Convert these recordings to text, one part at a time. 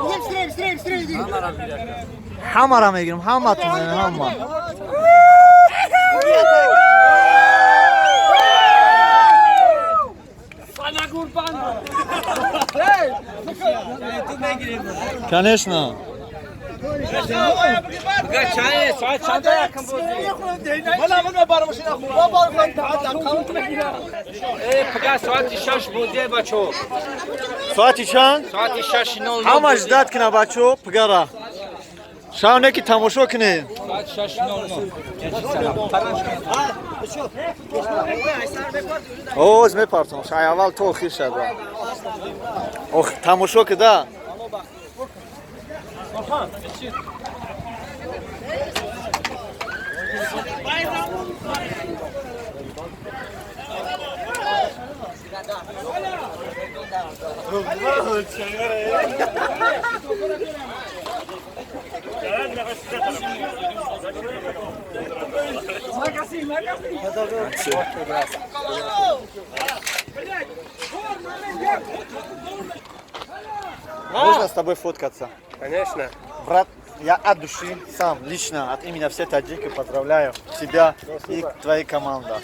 Быстрее, быстрее, быстрее, иди. Ҳамара мегирем, ҳаматон, ҳама. Конечно. Соат чанда якам бозӣ? Пага соати 6 бозӣ, бачо. Соати чанд? Соати 6:00. Ҳама ждать кина, бачо, пагара. Шавне ки тамошо кунед. Соати 6:00. Оз мепартом. Шай аввал то охир шада. Ох, тамошо кида. Можно с тобой фоткаться? Конечно. Брат, я от души сам, лично, от имени всех таджиков поздравляю тебя и твоей команда.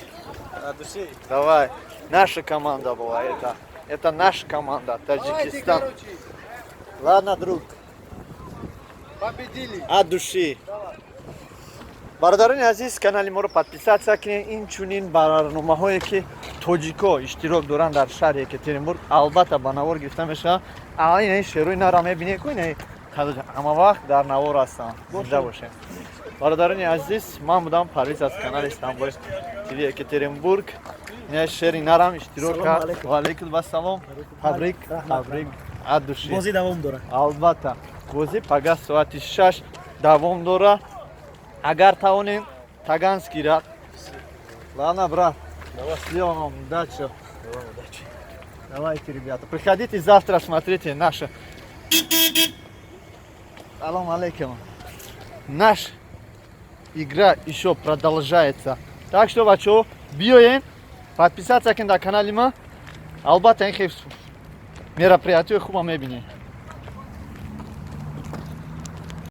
От души. Давай. Наша команда была это. Это наша команда, Таджикистан. Ладно, друг. Победили. От души. Бародарони азиз, канали моро подписаться кунед. Инчунин барномаҳое, ки тоҷико иштирок доранд дар шаҳри Екатеринбург, албатта, ба навор гирифта мешаванд. Ин шерои нара мебинед ку, ин ҳама вақт дар навор ҳастанд. Зинда бошед, бародарони азиз. Ман будам Парвиз аз канали Истанбул ТВ Екатеринбург. Ин шери нарам иштирок кард. Ваалайкум вассалом. Табрик, табрик от души. Бозӣ давом дорад. Албатта, бозӣ пага соати 6 давом дорад. Агар тавонем, Таганский ра. Ладно, брат, счастливо вам, удачи. Давайте, ребята, приходите завтра, смотрите наша. Салам алейкум. Наш игра еще продолжается, так что, бачо, биёен, подписаться кунед дар канали ма. Албатта, ин хел мероприятие хуба мебинед.